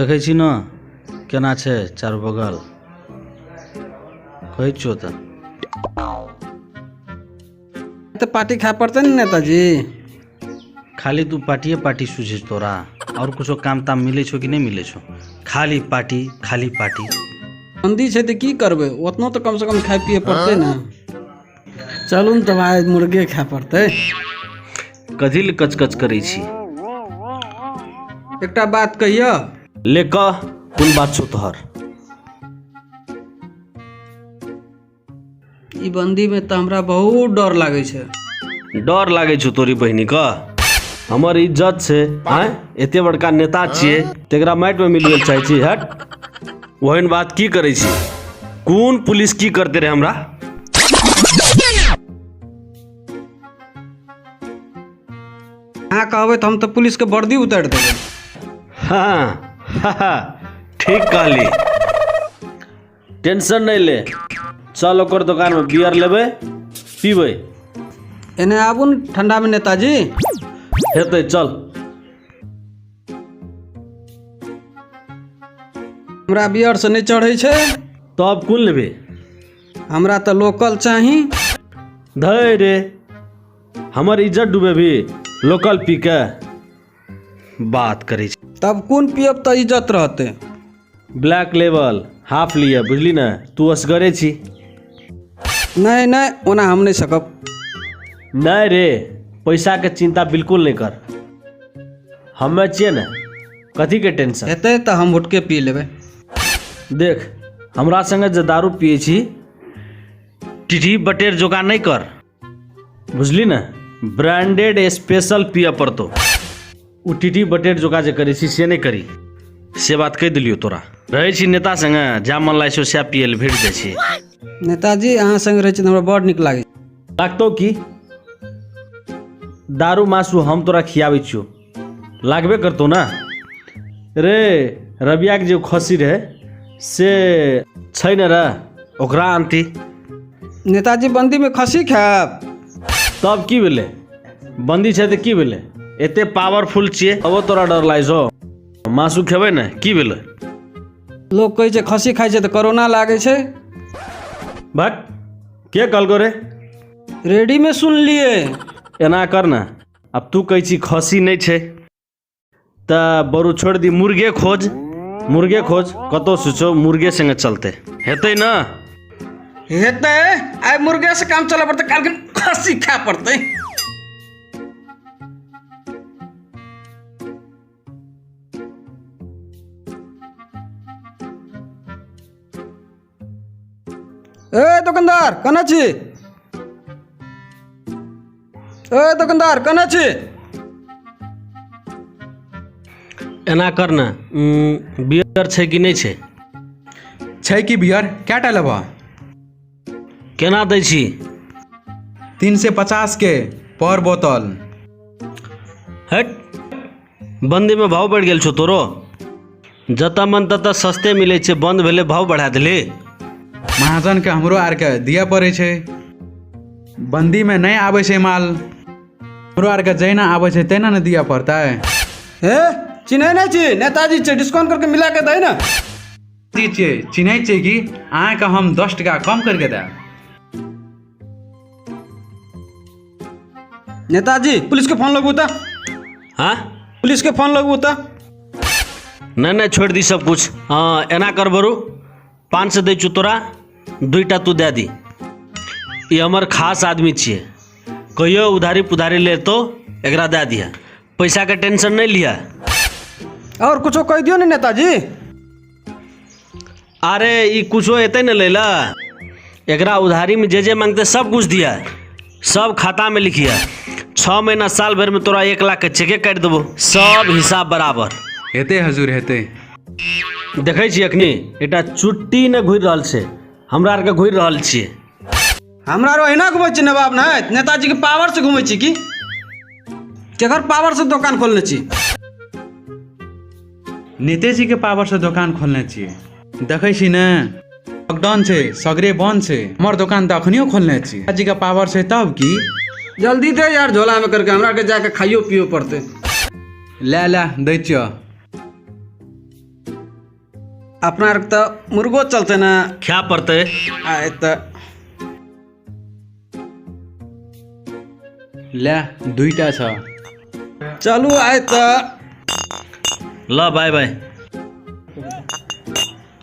देखै छी ने केना छै चारू बगल, कहै छियौ तऽ। तऽ पार्टी खाय पड़तै ने नेताजी। खाली तू पार्टिए पार्टी सूझै छौ तोरा, आओर कुछो काम ताम मिलै छौ कि नहि मिलै छौ? खाली पार्टी, खाली पार्टी। बन्दी छै तऽ की करबै, ओतनो तऽ कमसँ कम खाय पिए पड़तै ने। चलू ने तब आइ मुर्गे खाय पड़तै। कथी लए कचकच करै छी? एकटा बात कहियऽ। ले कह, कोन बात छौ तोहर? ई बंदी में तऽ हमरा बहुत डर लागै छै। डर लागै छौ तोरी बहिनी के? हमर इज्जत छै, आँय? एते बड़का नेता छियै, तेकरा माटिमे मिलबै लए चाहै छी? हट, ओहन बात की करै छी? कोन पुलिस की करते रहे हमरा? अहाँ कहबै तऽ हम तऽ पुलिसके वर्दी उतारि देबै। हाँ हाँ, ठीक कहली, टेंशन नहि ले, चल ओकर दोकानमे बियर लेबै, पीबै। एने आबू ने ठंडामे नेताजी। हेतै, चल। हमरा बियर से नहि चढ़ै छै। तब कोन लेबै? हमरा तऽ लोकल चाही। धै रे, हमर इज्जत डूबेबी लोकल पी के? बात करै छी। तब कोन पियब तऽ इज्जत रहतै? ब्लैक लेवल हाफ लिअ, बुझली ने? तू असगरे छी। नहि नहि, ओना हम नहि सकब। नहि रे, पैसाके चिंता बिल्कुल नहि कर, हमे छियै ने, कथीके टेंशन? हेतै तऽ हम हुटके पी लेबै। देख, हमरा संगे जे दारू पियै छी, टिटी बटेर जोका नहि कर, बुझली ने? ब्रांडेड स्पेशल पियऽ पड़तौ। ओ टीटी बटेर जोका जे करै छी से नहि करी, से बात कहि देलियौ तोरा। रहै छी नेता संगे, जा मन लागै छौ सएह पियै लए भेट जाइ छी। नेताजी, अहाँ संगे रहै छी तऽ हमरा बड़ नीक लागै। लागतौ की? दारू मासु हम तोरा खियाबै छियौ, लागबे करतौ ने रे। रबियाके जे खसी रहै से छै ने रे, ओकरा आनती। नेताजी, बन्दीमे खसी खायब? तब की भेलै? बन्दी छै तऽ की भेलै? एते पावरफुल छियै, तबो तोरा डर लागै छौ? मासु खेबै ने, की भेलै? लोक कहै छै खसी खाइ छै तऽ कोरोना लागै छै। भट, के कहलको रे? रेडीमे सुनलियै। एना कर ने, आब तू कहै छी खसी नहि छै तऽ बरू छोड़ि दी, मुर्गे खोज, मुर्गे खोज कतौ सोचो, मुर्गे संगे चलते हेतै ने? हेतै, आइ मुर्गे से काम चलऽ पड़तै, काल्हि खसी खाय पड़तै। ए दोकानदार, कना छी? ए दोकानदार, कना छी? एना कर ने, बियर छै कि नहि छै? छै कि बियर, कएटा लेबह? केना दै छी? 350 के पर बोतल। हट, बन्दीमे भाव बढ़ि गेल छौ तोरो? जतऽ मन ततऽ सस्ते मिलै छै, बन्द भेलै भाव बढ़ा देली। महाजनके हमरो आरके दिअ पड़ै छै, बन्दीमे नहि आबै छै माल, हमरो आरके जहिना आबै छै तहिना ने दिअ पड़तै। हे, चिन्है नहि छी? नेताजी छै, डिस्काउंट करके मिला के दै ने। जी छियै, चिन्है छियै कि अहाँके हम 10 टका कम करिके देब। नेताजी, पुलिस के फोन लगबू तऽ। हाँ? पुलिस के फोन लगबू तऽ। नहि नहि, छोड़ि दी सब कुछ। हाँ, एना कर बरू, 500 दै छौ तोरा, 2टा तू दए दी। ई हमर खास आदमी छियै, कहियो उधारी पुधारी लेतो एकरा दए दिहे, पैसाके टेंशन नहि लिअ। और कुछो कहि दियौ ने नेताजी। अरे ई कुछो एतै ने लै लए, एकरा उधारीमे जे जे मांगतै सब कुछ दिया, सब खातामे लिखिया। 6 महीना साल भरिमे तोरा 1 लाखके चेके काटि देबो, सब हिसाब बराबर हेतै हजूर, हेतै। देखै छी अखनी एकटा चुट्टी ने घुरि रहल छै, हमरा आरके घुरि रहल छियै। हमरा आर ओहिना घुमै छी नवाब नहि, नेताजीके पावर से घुमै छी की? केकर पावर से दोकान खोलने छी? नेतेजीके पावरसँ दोकान खोलने छियै। देखै छी ने, लॉकडाउन छै, सगरे बंद छै, हमर दोकान तऽ अखनियो खोलने छी। नेताजीके पावर छै तब की। जल्दी दे यार झोलामे करके, हमरा आरके जाके खाइयो पियो पड़तै। ले ले, दै छियौ। अपना आर तऽ मुर्गो चलतै ने, खाय पड़तै। आइ तऽ ले 2टा छ। चलू आइ तऽ। ल बाय बाय।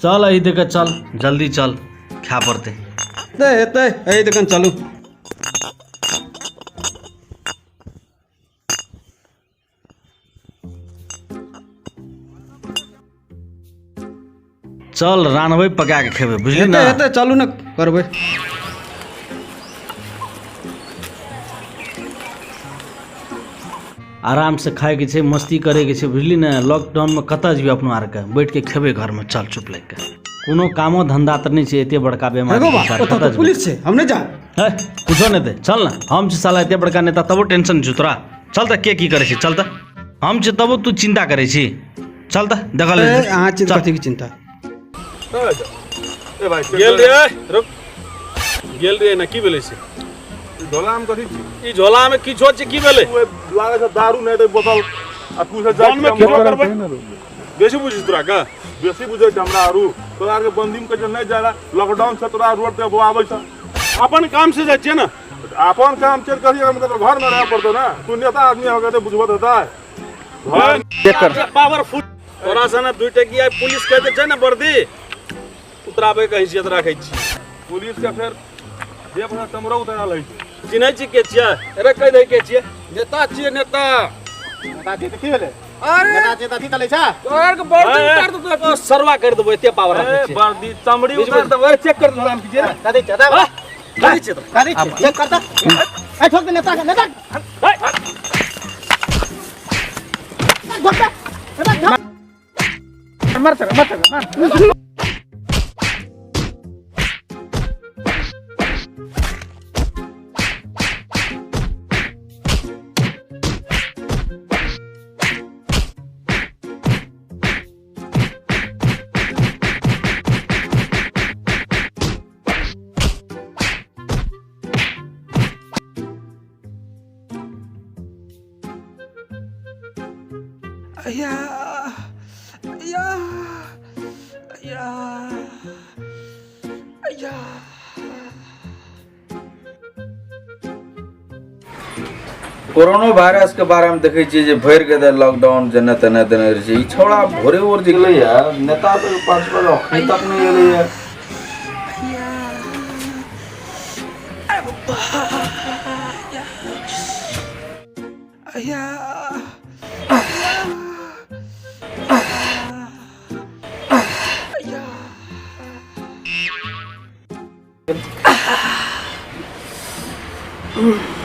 चल एहि देख चल, जल्दी चल, खाय पड़तै। हेतै हेतै, एहि देखन चलू। चल रान्हबै पका के खेबै, बुझली ना? हेतै हेतै, चलू ने करबै। आराम से खाय के छै, मस्ती करे के छै, बुझली ने? लॉकडाउन में कतऽ जेबै अपनो आर के, बैठ के खेबै घर में। चल चुप लागि के, कोनो कामो धंधा तऽ नहि छै, एते बड़का बेमारी एगो बा, के ओतऽ कतऽ तऽ जेबै? पुलिस छै, हम नहि जा। है, कुछो नहि दे, चल ना। हम छी साला एते बड़का नेता, तबो टेंशन छै तोरा। चल तऽ, के की करै छी, चल तऽ। हम छी तबो तू चिंता करै छी। चल तऽ, देखल ए, अहाँ चल। कथी के चिंता? ए भाई, गेल रे, रुक। गेल रे ना, की भेलै से? झोला में कथी छी? ई झोला में किछो छै, की भेलै? ओ लागै छै दारू नहि दै बोतल आ तू से बन में जाके किछो करबै? बेसी बुझै तोरा का? बेसी बुझै छै हमरा आरू। तोरा आर के बंदी में कहै छै नहि जाला, लॉकडाउन छै, तोरा रोड पे आबै छै। अपन काम से जाइ छियै ने? अपन काम चेक करिए, हम तो घर में रह पड़तो ना। तू नेता आदमी हो गए तो बुझबत होता है। घर पावरफुल तोरा से ना 2 टकिया पुलिस कह दे छै ना, वर्दी उतराबै के हैसियत राखै छी। पुलिस के फेर जे पैसा चमड़ो उतरा लै छै। चिन्है छी के छियै? अरे कहि दै के छियै? नेता छियै नेता। नेता छियै तऽ की भेलै? अरे नेता छियै तऽ अथी चलै छै? तोहर के वर्दी उतार देतौ, तो सरवा कर देबो, एते पावर राखै छियै। वर्दी चमड़ी उतार देबो, अरे चेक कर झोला में की छियै ने? कथी छियै? हाँ? कथी छियै तो? कथी छियै? चेक कर तऽ। ए, ठोक दे नेता के, नेता। ठोक दे, नेता, ठोक। मार सर, मार सर, मार। या या या या। कोरोना वायरस के बारे में देखै छियै जे भरि के लॉकडाउन जेने तेने देने रहै छै। ई छौड़ा भोरे भोर जगलैया, नेता सबके पास पर अखन तक नहि एलैया।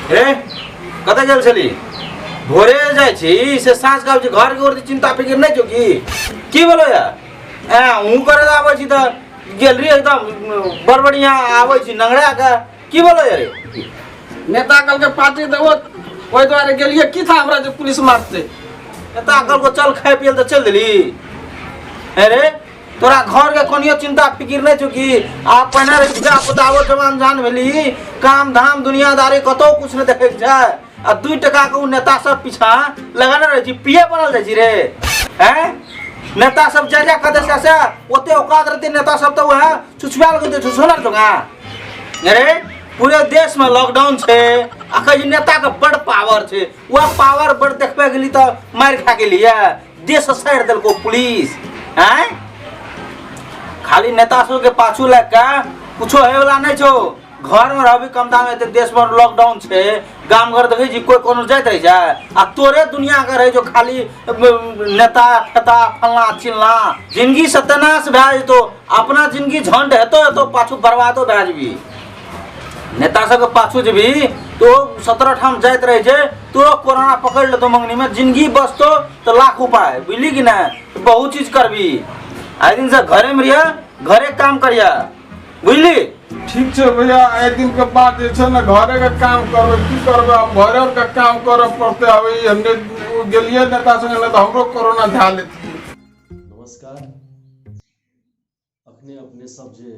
रे कतऽ गेल छली? भोरे जाइ छी से साँझ के आबै छी, घर के ओर चिंता फिकिर नहि छौ की? की भेलौ या? ए ऊँ करे आबै छी तऽ गेल रही एकदम बड़ बढ़िया आबै छी नंगड़ा के, की भेलौ या रे? नेता कल के पार्टी देबो ओहि दुआरे गेलियै, की था हमरा जे पुलिस मारतै? नेता कल को चल खाय पियल तऽ चल देली। अरे तोरा घर के कोनियो चिंता फिकिर नहीं छौ की? आप पहिने रही धिया पुता आबो जवान जान भेली, काम धाम दुनियादारी कतौ कुछ नहीं देखे छै, आ 2 टका के उ नेता सब पीछा लगने रहै छी, पिए बनल जाइ छी रे। हैं नेता सब जा जा कदे से ओते औकात रहते नेता सब तऽ वएह छुछुआल के छुछुना जोगा। अरे पूरे देश में लॉकडाउन छै आ कहै छै नेता के बड़ पावर छै, वह पावर बड़ देखबे गेली तऽ मारि खा गेली, देश सैर देलको पुलिस। हैं खाली नेता सब के पाछू लग के कुछो होय वाला नहीं छौ। घर में रहबी कम दाम एते देश में लॉकडाउन छै, गाम घर देखै छी कोई कोनो जाइत रहे छै आ तोरे दुनिया के रहे जो खाली नेता फेता फलना चिलना, जिंदगी सत्यानाश भए जेतो, अपना जिंदगी झंड हेतो हेतो पाछू बर्बादो भए जेबी। नेता सबके पाछू जेबी तो 17 ठाम जाइत रहे छै, तो कोरोना पकड़ लेतो मंगनी में, जिंदगी बचतो तो लाख उपाय, बुझली कि नहीं? बहुत चीज करबी। आइ दिन से घरे में रहिया, घरे काम करिया, बुझली? ठीक छै भैया, एक दिन के बाद जे छै ने घरे के काम करबै, की करबै अब घरे के काम करऽ पड़तै। अब ई हमने गेलियै नेता संगे तऽ हमरो कोरोना धए लेतियै। नमस्कार, अखने अपने सब जे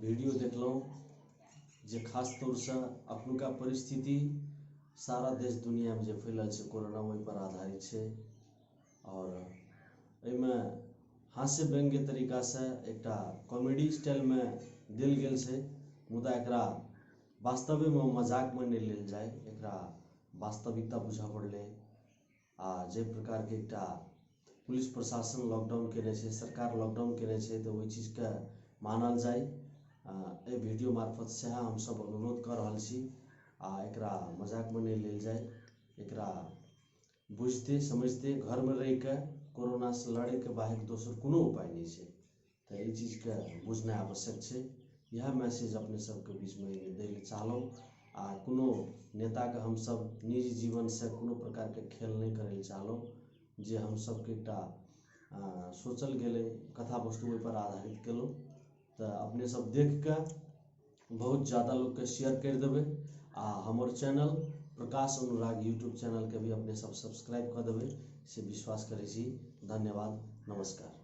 वीडियो देखलहुँ जे खास तौरसँ अखनुका परिस्थिति सारा देश दुनियामे जे फैलल छै कोरोना, ओहि पर आधारित छै। और एहिमे हास्य व्यंग्य तरीकासँ एकटा कॉमेडी स्टाइलमे देल गेल छै, मुदा एकरा वास्तवेमे मजाकमे नहि लेल जाय, एकरा वास्तविकता बुझऽ पड़लै। आ जाहि प्रकारके एकटा पुलिस प्रशासन लॉकडाउन केने छै, सरकार लॉकडाउन केने छै, तऽ ओहि चीजके मानल जाय। एहि वीडियो मार्फत सएह हमसभ अनुरोध कऽ रहल छी आ एकरा मजाकमे नहि लेल जाय, एकरा बुझिते समझिते घरमे रहिके कोरोनासँ लड़ैके बाहेक दोसर कोनो उपाय नहि छै, तऽ एहि चीजके बुझनाइ आवश्यक छै। इएह मैसेज अपने सबके बीचमे दै लए चाहलहुँ। आ कोनो नेताके हमसब निजी जीवनसँ कोनो प्रकारके खेल नहि करै लए चाहलहुँ, जे हमसबके एकटा सोचल गेलै कथा वस्तु ओहिपर आधारित केलहुँ। तऽ अपने सब देखिके बहुत ज्यादा लोकके शेयर करि देबै आ हमर चैनल प्रकाश अनुराग यूट्यूब चैनलके भी अपने सब सब्सक्राइब कऽ देबै से विश्वास करै छी। धन्यवाद, नमस्कार।